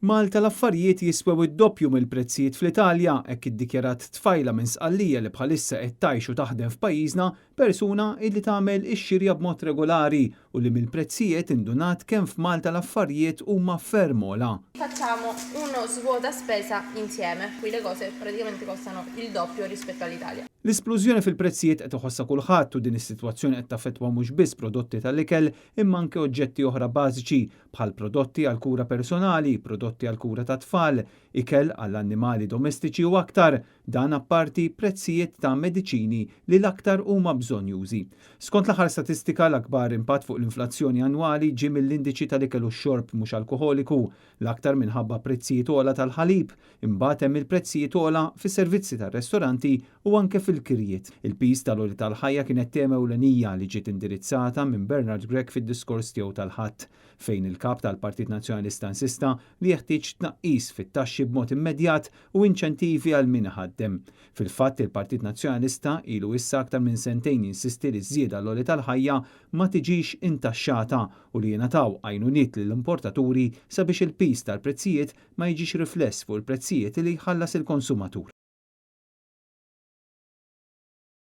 Malta l-affarijiet jiswew id-doppju mill-prezzijiet fl-Italja, hekk iddikjarat tfajla minn Sqallija li bħalissa qed tgħix u taħdem f'pajjiżna, persuna illi tagħmel ix-xirja b'mod regolari u li mill-prezzijiet indunat kemm f'Malta l-affarijiet huma ferm ogħla. Facciamo uno svuota spesa insieme, qui le cose praticamente costano il doppio rispetto all'Italia. L-isplużjoni fil-prezzijiet qed iħossha kulħadd u din is-sitwazzjoni qed taffettwa mhux biss prodotti tal-ikel imma anke oġġetti oħra bażiċi bħal prodotti għal kura personali, prodotti għal kura tat-tfal, ikel għall-annimali domestiċi u aktar, dan apparti prezzijiet ta' mediċini li l-aktar huma bżonnjużi. Skont l-aħħar statistika, l-akbar impatt fuq l-inflazzjoni annwali ġie mill-indiċi tal-ikel u x-xorb mhux alkoħoliku, l-aktar minħabba prezzijiet ogħla tal-ħalib, imbagħad hemm il-prezzijiet ogħla fis-servizzi tar-restoranti u anke fil-kirjiet. Il-piż tal-għoli tal-ħajja kienet tema ewlenija li ġiet indirizzata minn Bernard Grech fid-diskors tiegħu tal-Ħadd, fejn il-Kap tal-Partit Nazzjonalista insista li jeħtieġ tnaqqis fit-taxxi b'mod immedjat u inċentivi għal min iħaddem. Fil-fatt, il-Partit Nazzjonalista ilu issa aktar minn sentejn jinsisti li ż-żieda l-għoli tal-ħajja ma tiġix intaxxata u li jingħataw għajnuniet lill-importaturi sabiex il-piż tal-prezzijiet ma jiġix rifless fuq il-prezzijiet li jħallas il-konsumatur.